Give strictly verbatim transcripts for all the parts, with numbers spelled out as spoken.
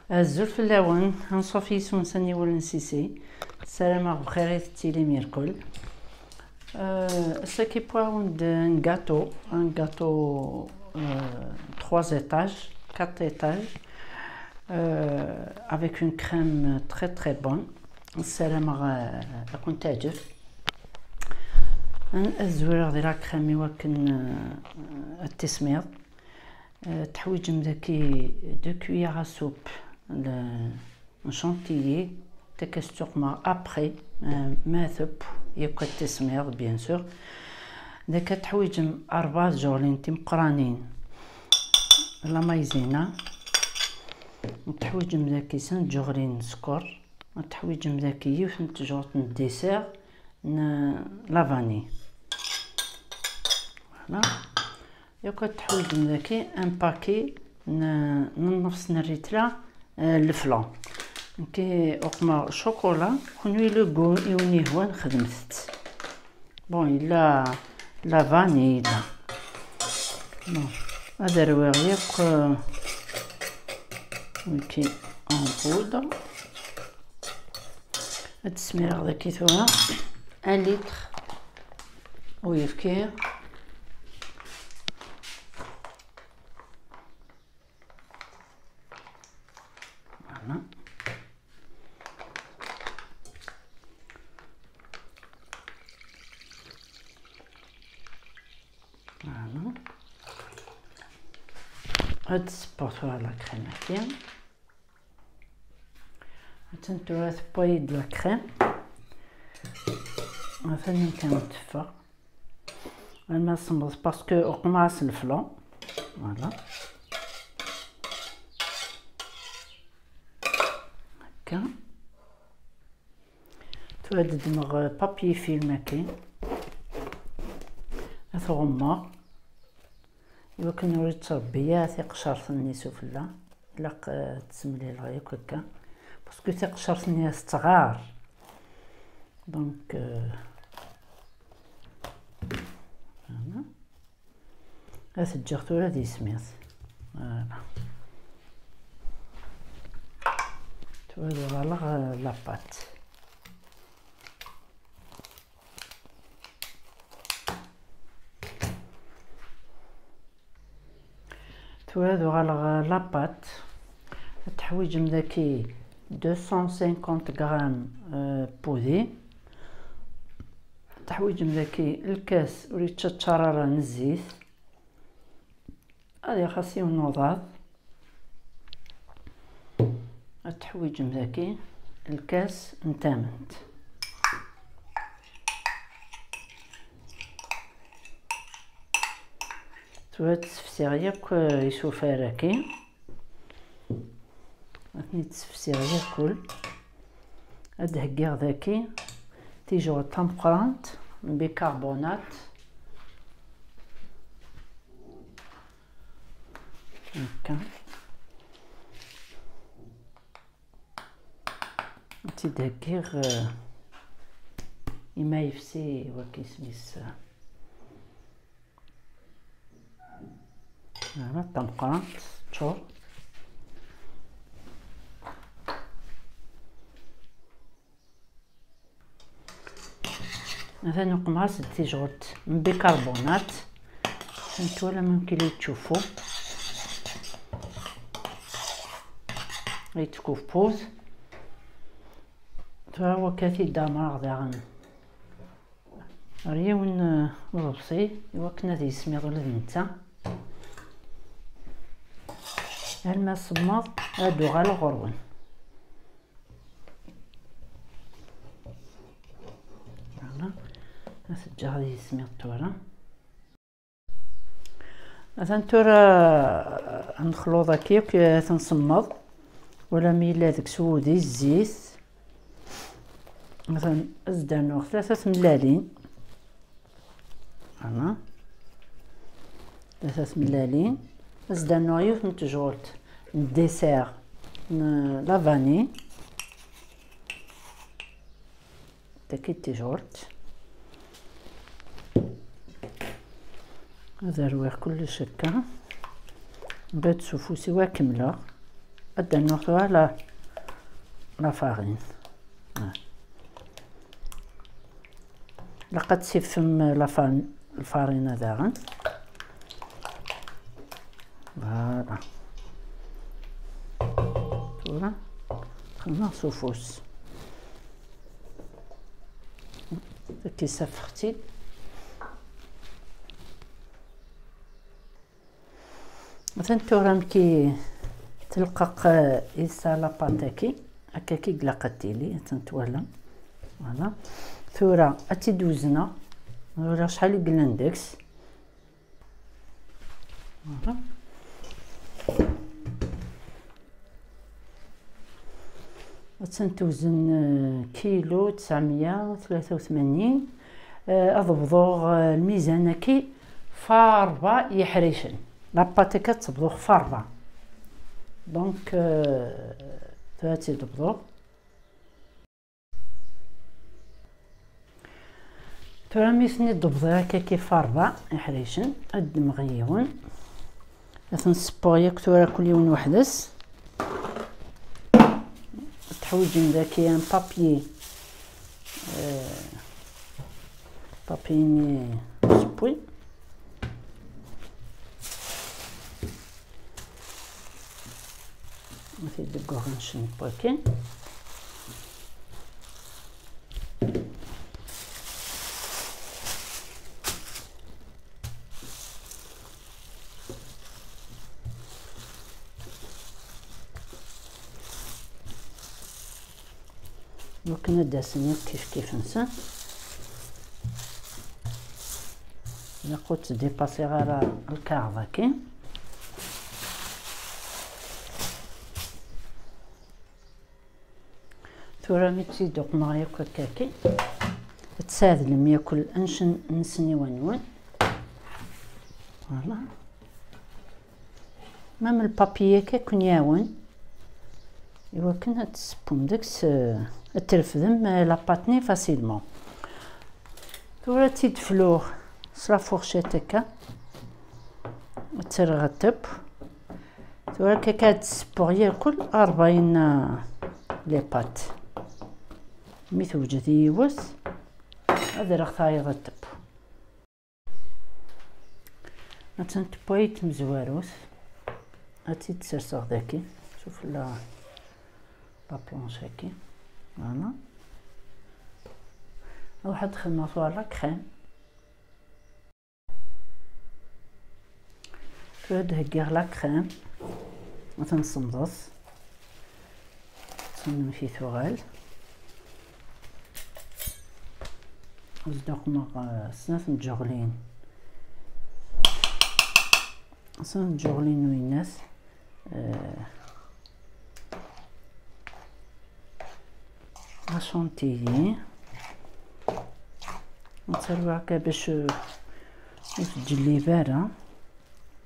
Azul fell-awen, anṣuf yis-wen s aniwel n Sisi. Ssarameɣ bxir i tettilim irkul. Euh, ass-agi wwiɣ-awen-d un gâteau, un gâteau, euh, trois étages, quatre étages, euh, avec une crème très très bonne. Ssarameɣ, euh, ad kent-teɛǧeb. Ad zwireɣ di la crème i wakken, euh, ad tismiḍ. Euh, teḥwiǧem daki deux cuillères à soupe n chantilly, takka s tuqma après, euh, ma teww, yakk ad tismiḍ, bien sûr. Daka teḥwiǧem ṛebɛa tjuɣlin timeqqranin la maïzena. Teḥwiǧem daki sin tjuɣlin sskeṛ. Teḥwiǧem daki yiwet n tjuɣt n dessert n la vanille. Voilà. Yakk ad teḥwiǧem daki un paquet n, n nnefs n rritla, euh, le flan. Nekki uqmeɣ chocolat, kenwi le goût i wen-yehwan xedmet-t. Bon, yella la vanille, yella. Bon, ad rwiɣ yakk, euh, nekki en poudre. Ad d-smireɣ daki tura un litre n uyefki. Voilà. Voilà. Ad d-sewweɣ tura la crème-agi. Attan tura tewwa-yi-d la crème. Atan kan teffeɣ. Alma semmeḍ parce que uqmeɣ-as le flan. Voilà. Akka. Tura ad ddmeɣ papier film-agi. Ad t-ɣummeɣ. Iwakken ur yettrebbi ara tiqecert-nni sufella, ilaq, eh, ad tt-semlileɣ yakk akka, parce que tiqecert-nni ad tettɣar. Donc, euh, voilà. Ad t-ǧǧeɣ tura di tesmirt. Voilà. Tura ad uɣaleɣ, eh, la pâte. Tura ad uɣaleɣ la pâte. Ad teḥwiǧem daki deux cent cinquante grammes, euh, n wudi. Ad teḥwiǧem daki lkas ur yettaččar ara n zzit. Ad ixas yiwen uḍad. Ad teḥwiǧem daki lkas n tament. Tura ad ssefsiɣ yakk, eh, isufar-agi. Ad ten-id-ssefsiɣ yakk. Ad d-heggiɣ daki tijewt tameqqrant n bicarbonate. Akka. Ad tt-id-heggiɣ, eh, imi yefsi waki isem-is, eh, voilà, d tameqqrant, teččur. Atan uqmeɣ-as-d tijɣelt n bicarbonate. Atan twalam amek i la yettcuffu. La yettkuffut. Tura wakka ad t-id-amreɣ daɣen ɣer yiwen, eh, uḍebsi, iwakken ad yismiḍ ula d netta. Alma semmeḍ, ad d-uɣaleɣ ɣur-wen. Voilà. Ad t-ǧǧeɣ ad yismiḍ tura. Atan tura, eh, nexluḍ akka yakk, eh, ad t-nsemmeḍ. Wala mi yella deg-s wudi, zzit. Atan ad s-d-rnuɣ tlata tmellalin. Voilà. Tlata tmellalin. Ad s-d-rnuɣ yiwet n tejɣult n dessert n la vanille. Tagi d tijɣult. Ad rwiɣ kullec akka. Mbeɛd s ufus-iw ad kemmleɣ. Ad d-rnuɣ tura la, la farine. Ah. Ilaq ad tifem la farine, lfarina daɣen. Voilà. Tura xedmeɣ s ufus. Tagi safeɣ-tt-id. Atan tura amek i telqeq, eh, i tesɛa la pâte-agi. Akka i ilaq ad tili, atan twalam. Voilà. Tura ad tt-id-wezneɣ. Tura acḥal i yellan deg-s. Voilà. Attan tewzen, eh, kilo tesɛemya u tlata u tmanyin. Eh, ad bḍuɣ, eh, lmizan-agi f ṛebɛa yeḥricen. La pâte-agi ad tt-bḍuɣ f ṛebɛa. Donc, eh, tura ad tt-id-bḍuɣ. Tura mi ten-id-bḍiɣ akka kif ṛebɛa iḥricen, ad ddmeɣ yiwen. Ad ten-ssewweɣ yakk tura kul yiwen weḥd-s. Ad teḥwiǧem daki un papier, euh, papier-nni usewwi. Ma t-id-degguɣ anecc n wakken. Lukan ad d-asen akk kif kif-nsen. Ilaq ur ttdipasiɣ ara lkaɣeḍ-agi. Tura mi tt-id-uqmeɣ yakk akkaki, ad tsaɛdlem yakk anec n-, nsen i wanwen. Voilà. Même le papier akka ad ken-iɛawen i wakken ad tessewwem deg-s, eh, ad trefdem, eh, la pâte-nni facilement. Tura ad tt-id-fluɣ s la fourchette akka, ad tt-rreɣ ṭṭeb. Tura akka ad ssewweɣ yakk ṛebɛin, eh, les pâtes. Mi tewjed yiwet, ad rreɣ tayeḍ ṭṭeb. Attan tewway tamezwarut. Ad tt-id-serseɣ daki, sufella la planche-agi. Voilà. Ruḥ ad xedmeɣ tura la crème. Tura ad heggiɣ la crème. Ad ten-semmḍeɣ. Atan amek i tuɣal. Ad d-uqmeɣ, eh, snat n tjeɣlin. Snat n tjeɣlin uynas. Eh, la chantilly. Ad tt-rwiɣ akka bac, eh, ur tǧellib ara.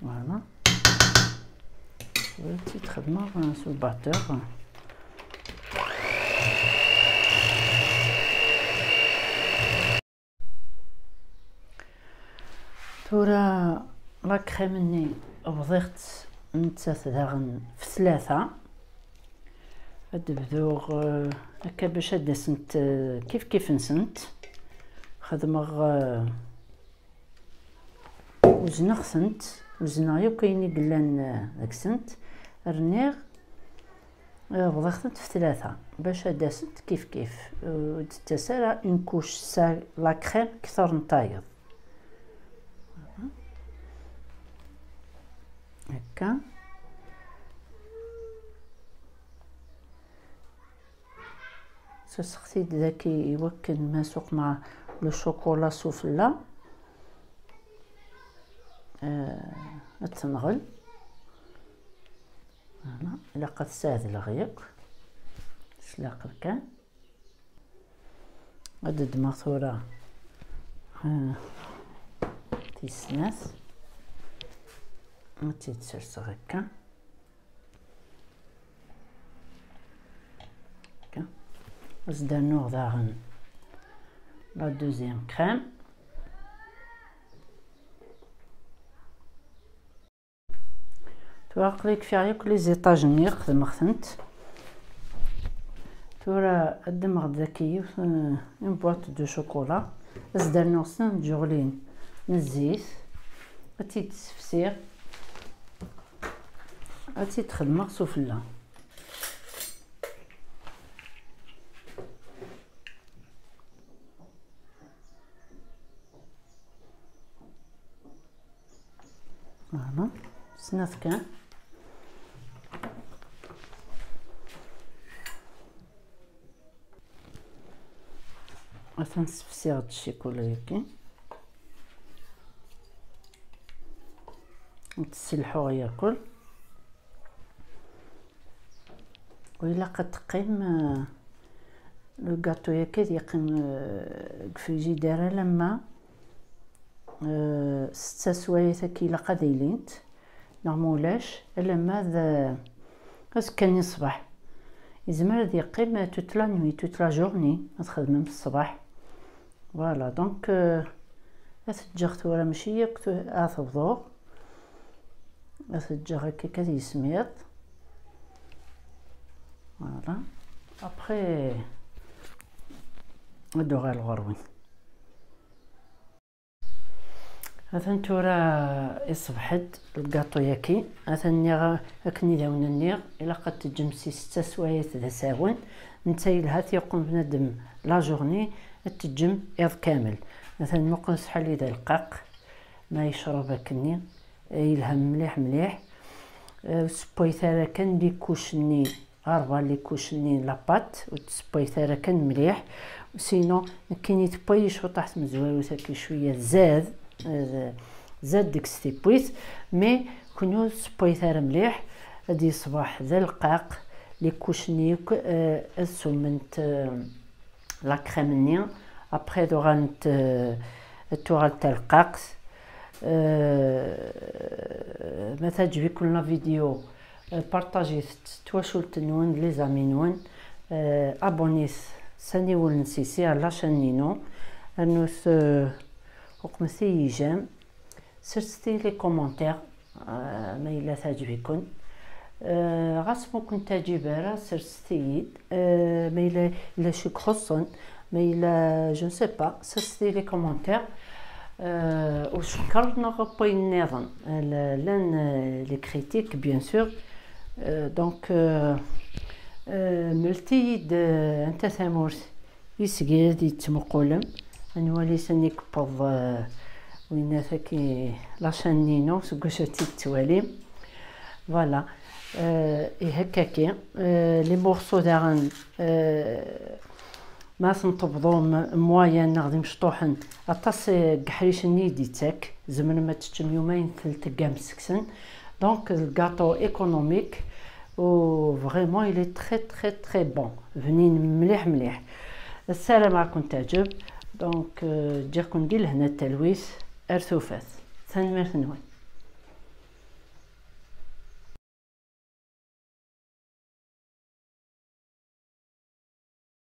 Voilà. Tura ad tt-id-xedmeɣ s ubaṭer. Tura la crème-nni bḍiɣ-tt nettat daɣen f tlata. Ad d-bduɣ, eh, akka bac ad d-asent, eh, kif kif-nsent. Xedmeɣ, eh, Uzneɣ-tent, uzneɣ yakk ayen i yellan, eh, deg-sent. Rniɣ, eh, bḍiɣ-tent f tlata, bac ad d-asent kif kif. Eh, ur d-tettas ara une couche, sa la crème kter n tayeḍ. Akka. Serseɣ-t-id daki i wakken ma suqmeɣ le chocolat sufella, eh, ad tenɣel. Voilà, ilaq ad t-sɛedleɣ yakk s laqel kan. Ad ddmeɣ tura, eh, tis snat, ad tt-id-serseɣ akka. Akka. Ad s-d-rnuɣ daɣen la deuxième crème. Aql-i kfiɣ yakk les étages-nni, xedmeɣ-tent. Tura ad ddmeɣ-d daki yiwet, euh, une boîte de chocolat. Ad s-d-rnuɣ snat n tjuɣlin n zzit. Ad tt-id-ssefsiɣ. Ad tt-id-xedmeɣ sufella. Voilà. Snat kan. Atan sefsiɣ-d ccikula-agi. Ad tt-sselḥuɣ yakk. U ilaq ad teqqim, euh, le gâteau-yagi ad yeqqim, euh, deg frigidaire alamma, euh, setta swayat akka ilaq ad ilint, neɣ ma ulac, alamma d, euh, azekka-nni ṣṣbeḥ. Yezmer ad yeqqim toute la nuit, toute la journée, ad txedmem ṣṣbeḥ. Voilà, donc, euh, ad t-ǧǧeɣ tura mačči yakk tu-, ad t-bḍuɣ. Ad t-ǧǧeɣ akka kan ad yismiḍ. Voilà. Après, ad d-uɣaleɣ ɣer-wen. Atan tura iṣbeḥ-d lgaṭu-yagi. Atan nniɣ akken i d awen-nniɣ, ilaq ad teǧǧem si setta swayat d asawen. Netta yelha ad t-yeqqen bnadem la journée, ad teǧǧem iḍ kamel. Atan muqel s ḥali d alqaq, ma yecreb akkenni, yelha mliḥ mliḥ. Eh, ur tessewwayet ara kan les couches-nni, rebɛa les couches-nni la pâte, ur tessewwayet ara kan mliḥ. Sinon, nekkini tewway-iyi cwiṭaḥ tmezwarut akka cwiya, zad, eh, zad deg-s tiwwit, mais kunwi ur tessewwayet ara mliḥ, ad yeṣbeḥ d alqaq, les couches-nni yakk, eh, ad summent, eh, la crème-nni, après ad uɣalent, euh, ad tuɣal d talqaqt. Euh, ma teɛǧeb-iken la vidéo, euh, partagez-t d twacult-nwen, d les amis-nwen. Euh, abonnez-t s aniwel n sisi ar la chaîne-inu. Rnut, euh, uqmet-iyi j'aime. Serset-iyi les commentaires, euh, ma yella teɛǧeb-iken. Euh, ɣas ma ur ken-teɛǧib ara, serset-iyi-d. Euh, ma yella, yella ccek xuṣṣen, ma yella, je ne sais pas, serset-iyi les commentaires. Euh, u cekker neɣ n wayen nniḍen. Euh, la-, llan, euh, les critiques, bien sûr. Euh, donc, euh, euh, mlet-iyi-d, euh, anta tamurt iseg ad yettmuqulem, ad nwali sani yewweḍ, euh, winna taki la chaîne-inu, seg wacu ad tt-id-twalim. Voilà. Euh, ihi akkaki, euh, les morceaux daɣen, euh, ma ten-tebḍum moyen neɣ d imecṭuḥen, aṭas, euh, deg uḥric-nni i d-ittak, tzemrem ad teččem yumayen telteggam seg-sen. Donc, le gâteau économique, u vraiment, il est très, très, très bon. Bnin mliḥ, mliḥ. Ssarameɣ ad ken-teɛǧeb. Donc, euh, ǧǧiɣ-ken di lehna d talwit. Ar tufat. Tanemmirt-nwen.